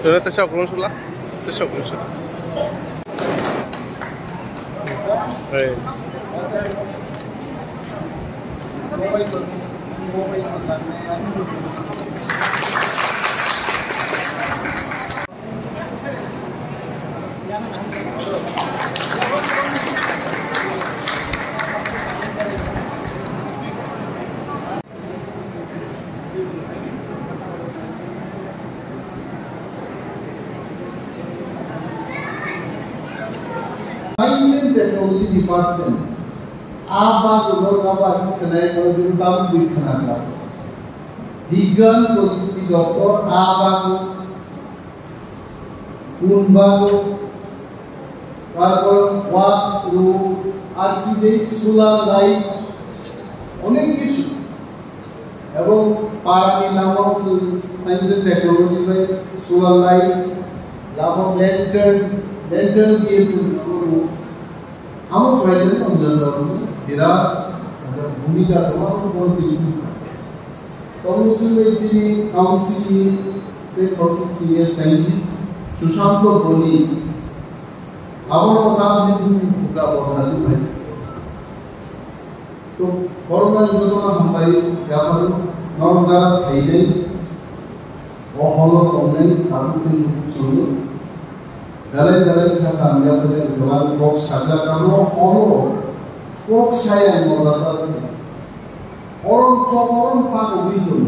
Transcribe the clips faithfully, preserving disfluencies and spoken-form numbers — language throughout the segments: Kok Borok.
Ora te sok lung sula. Te sok lung sula. Hey. Science and Technology Department, a bago no kaba khnai ko dun tam bui khna ka. Bigyan Projukti Doptor, a bago, kun bago, tarpor wak, ru, architect, solar light, onek kichu. Ebong parani namo chwng science and technology bai solar light, labo lantern, lantern diye chwng abo amo khlainani onjak rokni birat bhumika tongo abo bini. Tongmung chwng bai chini council ni tei professor senior scientist Sushanta Boni abono tam bini bhumika bo hajwk bai. To, borokno jotono hambai yapharo norok jaga phainai, o holo tongnai tabuk tei chwngno belai belai kha tang yaphai belai kok sajak abo holo kok saya norok jaga. Oron kok oron pa ugui tong.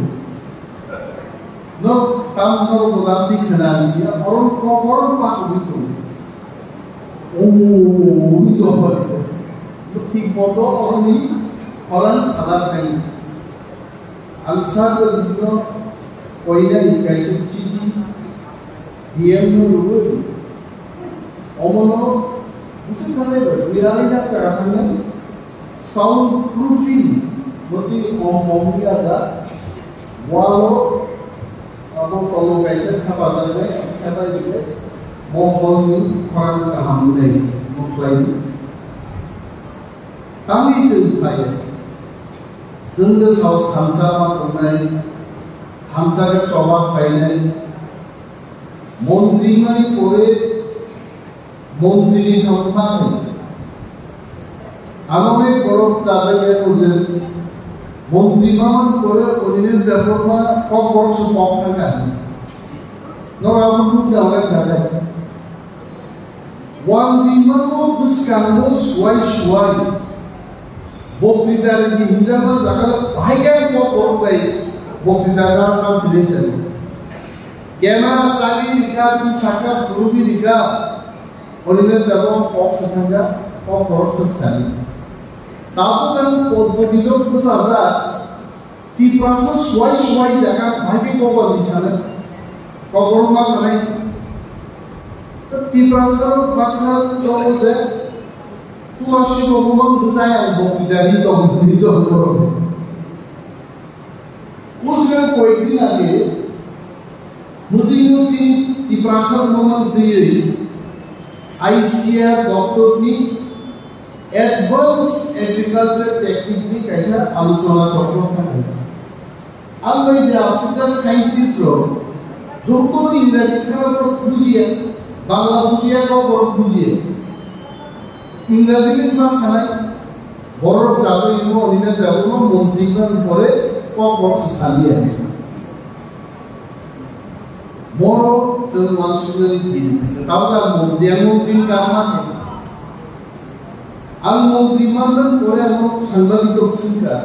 Norok tam norok moda di khna ang sia, oron kok oron pa ugui tong. O ugui tong. Thik bodo oroni orang khalar thani. Ang sa ko dino koina ni kaisa chichi D M no rwui. Omono bwswk thangwi rw, bwrwi arwi jak jaga thangwi sound proofing bwtwi om om wngya jak. Walo abo tongo kaisa thepajak bai, thepai rwui bo hall ni khorang kaham wngnai mokhlai. Tamni chwng khlaiya. Chwng bwsao thansa ma tongnai, thansa khe choba khlainai. Montri mani pore montri ni samung ma khe. Amo ni borok chajak ya kujak. Montri ma man pore Animesh Debbarma kok borok se kok thangkha. Noro amo nukna onek chajak. Wanjima bo bwskango suwai suwai. Boktwita rwdi hinjama jaga bahai khe bo borok bai boktwita rwna tang sini chai. Kema sagi rika, ti saka, kurubi rika. Onine tabo kok se thangka, kok borok se sani. Tabuk ang poddoti no bwsajak. Tiprasa suwai suwai jaga bahai khe kokol ni sanai. Kokol ma sanai. Tiprasa baksa tongo je tulasi bo bumang bwsai ang bo pidari tong hwnwi chong borok. Usga koyekdin age Muti muti Tiprasa Bhaban twiwi I C A R doptor ni Advanced Agriculture Technique ni kaisa alochona chokro khaijak. Ang bai je asukjak scientist rok joto Ingraji sara borok bujiya, Bangla bujiya, kok borok bujiya. Ingraji ni ma sanai borok jagwi imo onine debo montri ban pore kok borok se saliya. Moro chwng uansuknani din. Tabuk ang montri, ang montri ni kaam ma khe. Ang montri manna pore ang sangbadik rok swngkha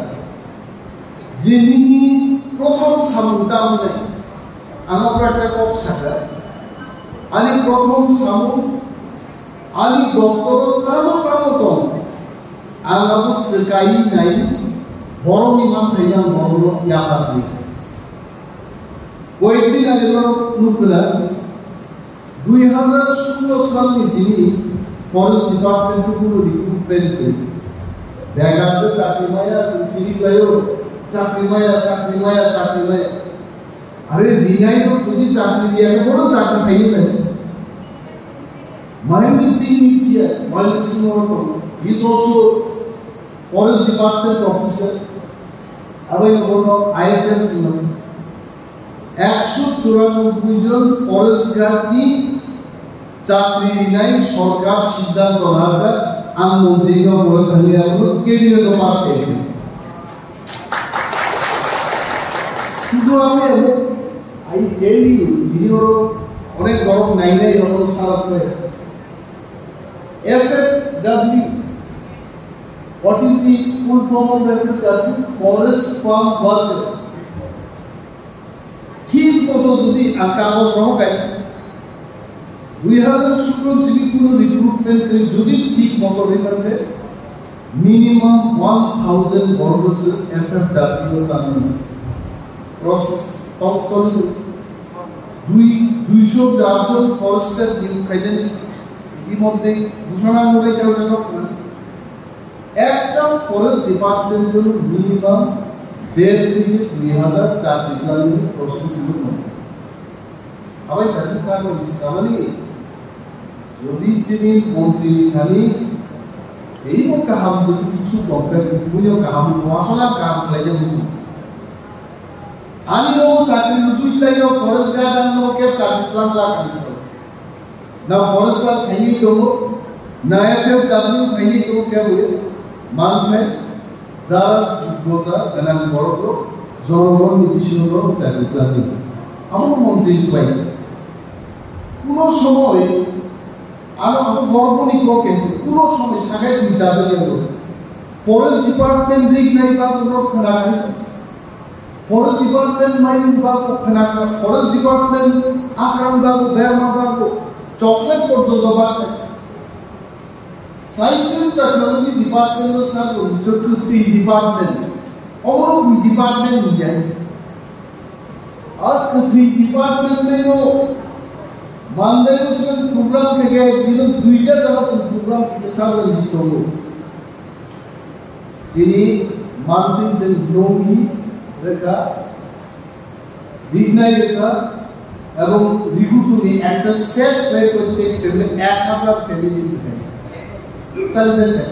je nini prothom samung tamo nai. Ang abo khe kok sakha. Ani prothom samung Ani doptoro tamo tamo tong, ang abo swkai nai, borokni manthai ang borokno yaphardi. Koyekdin age norok nukla, dui hazar solo salni simi Forest Department o kuno recruitment kwrwi. Begar khe chakri maya, chwng chiri khlaio, chakri maya, chakri maya, chakri maya. Are rinai no jodi chakri diya khe bono chakri phaiwi nai. Mahendra Singh ni siya, Mahendra Singh no tong. He is also Forest Department officer. Abai no bono I F S hino. Ekso churanobboi jon forest guard ni chakri rinai sorkar siddhanto nahakha, ang montri no bole thangwi abono cabinet o pass khaikha. Sudu ami abo, I tell you, bini oro onek borok nainai rokno salak khe. F F W, what is the full form of F F W? Forest Farm Workers. Thik moto jodi ang kagoj rohor khe, dui hazar sotro jodi kuno recruitment khe jodi thik moto rinai khe, minimum one thousand borok se F F W o tangnai. Process tong choli dui, duiso jar jon forest se niyok khainani itimoddhe ghoshona gori kal jano. Ekta forest department o minimum der theke dui hazar chakri tangwi prostuti rwkha. Abai kaisa sakno samani, jodi chini montri ni thani teibo kaham jodi kichu tongkha, buino kaham, wasona kaham khlaina muchung. Ani nogo chakri rwjui tlaio, forest guard ang nogo khe chakri tlang lakh ani salo. Na forest guard khainwi tongo, na F F W khainwi tongo, khe bui manthai jara jugota gwnang borok rok, jonogonni bisingo borok chakri tlangnai. Abo montri ni bai. Kuno somoi ano abo borok boni kok khe kuno somoi sakai twi chajak yango. Forest department rik nai ba borok khna khai. Forest department mai ba khna khai. Forest department akram ba berma ba chocolate porjonto ba khai. Science and Technology department no sabo nicho kwtwi department. Oro bui department ni ya. A kwtwi department no mandai no sing program khe dino duita jaga sing program khe sabo ni tongo. Chini mantwi chwng nungni rwkha, rignai rwkha, ebong rigutuni ekta set khlai prottek family ek hazar family ni thai. Chal jai thai.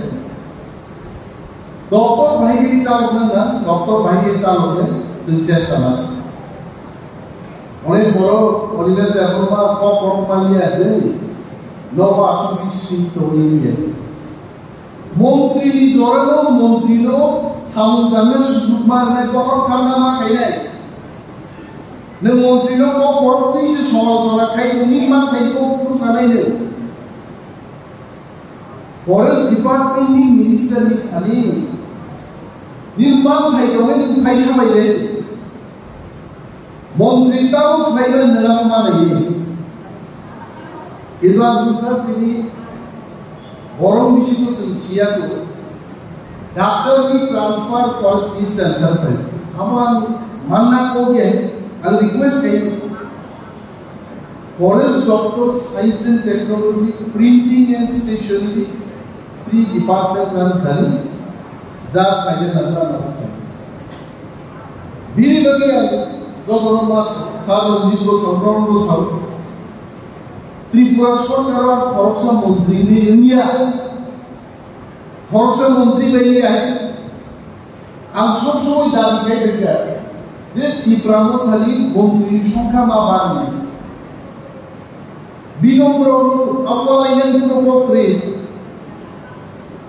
Doctor bahai ni chalokna na, doctor bahai ni chalokna chwng chesta na. Onek borok, Oliver Debbarma kok kok maliya dei, nobo asuk bising tongwi ya. Montri ni jorano montri no samung tangna sujuk ma rwnai, bokhok thanna ma khainai. Nwng montri no kok borok twi se somalchora khai tongwi ma khai kok bwsanai nwng. Forest department ni minister ni thani nini manthai tongwi nwng phaisa bai le. Montri tamo khlaina nirang manai. Kintu ang bukha chini borok bisingo chwng siya ko. Doctor ni transfer forest ni center bai. Amo ang manna ko ge ang request khai. Forest Doctor, Science and Technology, Printing and Stationery, three departments are done. Ja khaina nangma nangma. Bini bagwi ang jotono ma sa, sabo nirbo sa, norbo sa. Tripura sorkar o khoroksa montri ni wngya. Khoroksa montri bai wngya. Ang sob somoi dabi khai rwkha je Tipra Mothani montri songkha ma barni. Binombro akwalainani kuno kok kwrwi.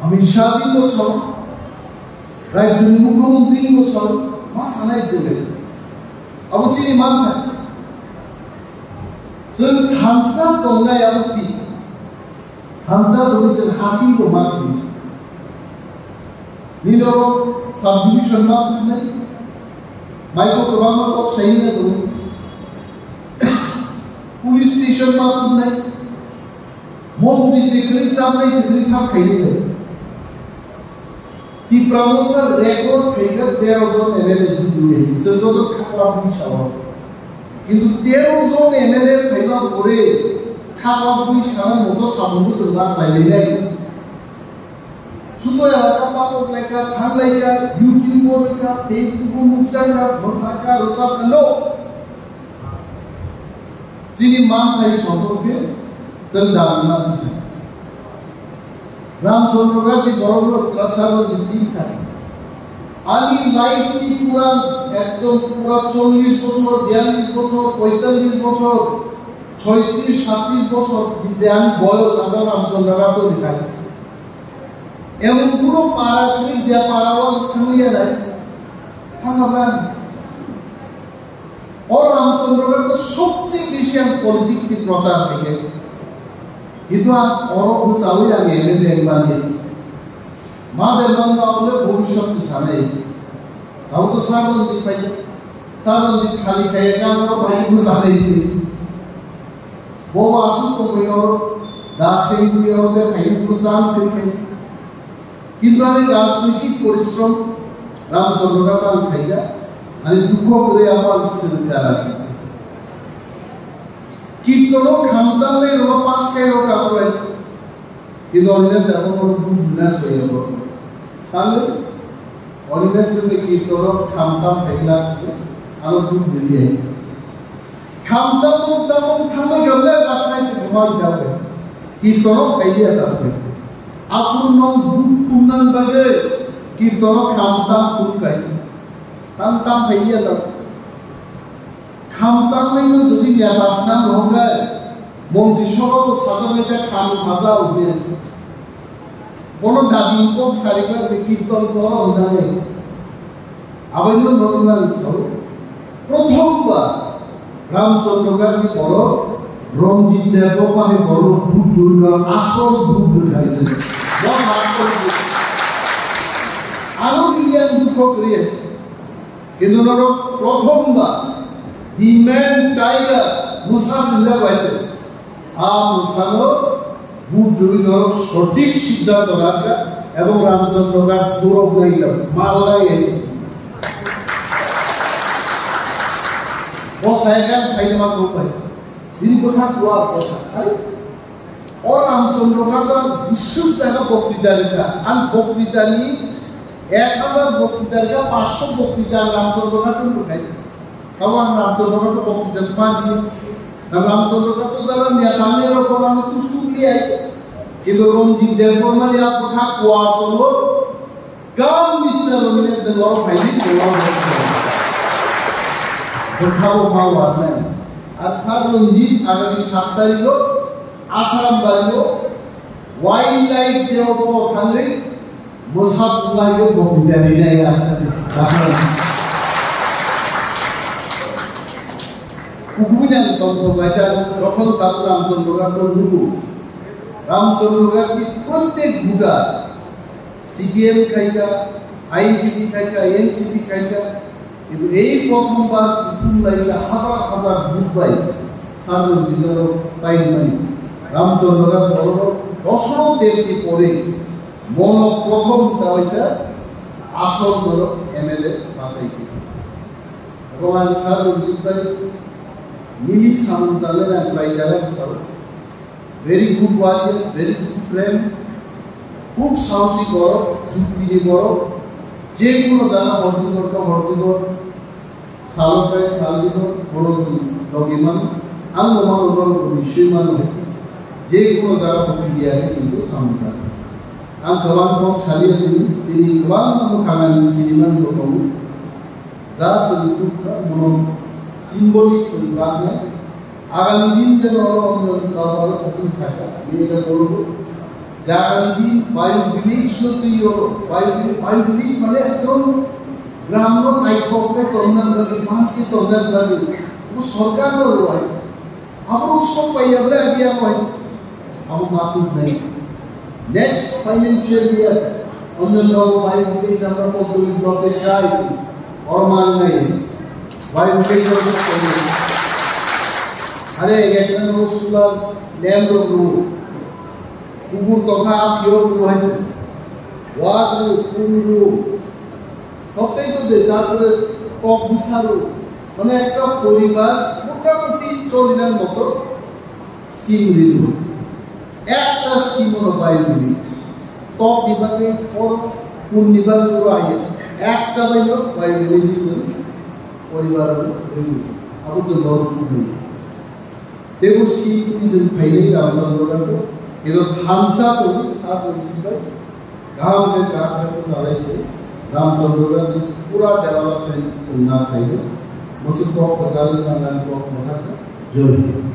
Amit Shah ni bosong, rajyoni mukhyamantri ni bosong ma sanai jene. Abo chini mantha. Chwng thansa tongnai abo ki? Thansa tongwi chwng hasing tongma khe. Nini oro subdivision ma tubunai. Maiko kwbangma kok saina tongo. Police station ma tubunai. Montri se kwrwi, chamnai se kwrwi, sak khainai. Tipra Motha record khaikha tero jon M L A jidui, chwng joto khakla bui sao. Kintu tero jon M L A khaiba pore khakla bui sana moto samungbo chwng ma khlailainai. Sudo elaka pakok laika, thang laika, YouTube o rwkha, Facebook o nukjakha, bwsakha, rwchapkha, no. Chini manthai soto khe chwng dal ma tisa. Ramchandra Gandhi borok rok kwlasa rok ni tin sa. Ani life ni pura, ekdom pura chollish bochor, biyallish bochor, poitallish bochor, choitrish, sattrish bochor, je ani boyos abo Ramchandra Ghat ni khai. Emon kuno para twi je para o thangya nai, thangabra. O Ramchandra Ghat to sobche besi ang politics ni prochar khai. Kintu ang oro bwchawi ang M L A wngmani. Ma de mang ma bole bhobishyot se sanai. Abo to Sir Ranjit bai, Sir Ranjit khali khai ang oro bai bwchanai. Bo aswk tongwi oro da sengwi oro de khai chance khai. Kintu ani rajnoitik porishrom Ramchandra Ghat ang khaikha, ani dukho kwrwi abo ang swngkha. Kirtono khamtangnai rwma pass khai rw kaprwi. Kintu onine tamo kono duk rwna soyabo. Tangwi onine swngwi kirtono khamtam khaikha, ano duk rwya. Khamtam tamo tamo thangwi gamle baksa se buma jabe. Kirtono khaiya jabe. Aphuru no duk thumnang bagwi kirtono khamtam thum kai. Tam tam khaiya jabe. Khamtam nai no jodi neta swnam rwngkha, montri sabha o sajak neta kham haja ude. Bono dabi kok saribar de kirton toro hwnjani. Abaino noroknani sao. Prothom ba Ramchandra Ghat ni borok Ranjit Debbarma hai borok bhut rwino asol bhut rwkha. Bo asol bhut. Ano kiliyan dukho kriye. Kintu norok prothom ba the man tiger musa sinja bai. A musano bhut rwino sothik siddhanto rakha ebong Ramchandra Ghat borok naila malai. Bo sai kan khai ma ko bai. Bini bwkha kuar kosa, hai? O Ramchandra Ghat o bwswk jaga boktwita rwkha. Ang boktwita ni ek hazar boktwita rwkha, panchsho boktwita ang Ramchandra Ghat o rwkha. Tamo ang Ramchandra Ghat o boktwita se mani. Ang Ramchandra Ghat o jara niya tamni rok kono ano kusuk liyai. Kintu Ranjit Debbarma ni a bwkha kuar tongo. Gam misra rwmani tei borok phaidi tongma borok tong. Bwkhao ma warnai. Ar Sir Ranjit agami sat tarikh o Assam bari o Wildlife Day o bo thangwi mwsa punglai o bo bidari nai ya. Kubui nang tongthok bai ta jokhon tabuk Ramchandra Ghat o nugo. Ramchandra Ghat ni prottek buda C P M khaikha, I N P T khaikha, N C P khaikha, kintu ei prothom bar kuthum laila hazar hazar bhut bai sarno dinaro paimani. Ramchandra Ghat borok dosho debni pore mono prothom kaisa asol borok M L A bachai khe. Abo ang sarno dinbai mili samung tangnai ang try jala sao. Very good warrior, very good friend. Khub sahasi borok, jukti ni borok. Je kono jaga hordi dor ka hordi dor. Salo kai sal di dor, bono jwng logi mano. Ang no mano, bono bo biswi mano. Je kono jaga hordi dia hai kintu samung ta. Ang kwbang kok saliya tini, chini kwbang no kanani sini man bo tongo. Ja chwng tubkha, bono symbolic chwng baknai. Agami din jeno oro onno baba rok chwng sakha, bini le borogo. Jagani din Bayu village no twi oro, Bayu, Bayu village mane ekdom gram no naithok khe tongna bagwi, manse tongna bagwi. Bo sorkar no rwai. Aborok sok pai ya bre agi ya pai. Abo ma tu nai. Next financial year, onno no bai ke jamra potoi block e jai. Or man nai. Bai ke jamra potoi. Are ekna no solar lamp ro ro. Kubur tokha aphi ro ro hai. Wa ro ro ro. Soktai to de, tarpore kok bisaro, mane ekta poribar motamuti cholinar moto scheme rilo. Ekta scheme ono bai rili. Tok ni bagwi or kun ni bagwi oro aye. Ekta bai no bai rili chwng poribar rilo. Abo chwng oro rili. Tebo si twi jeng phainai Ramchandra Ghat o, eno thansa tongwi sa tongwi bai, kaham khe kaham khe bwchalai se. Ramchandra ni pura development thwngna khaio. Musuk kok kwchal ni mangan kok mwthangkha. Joi.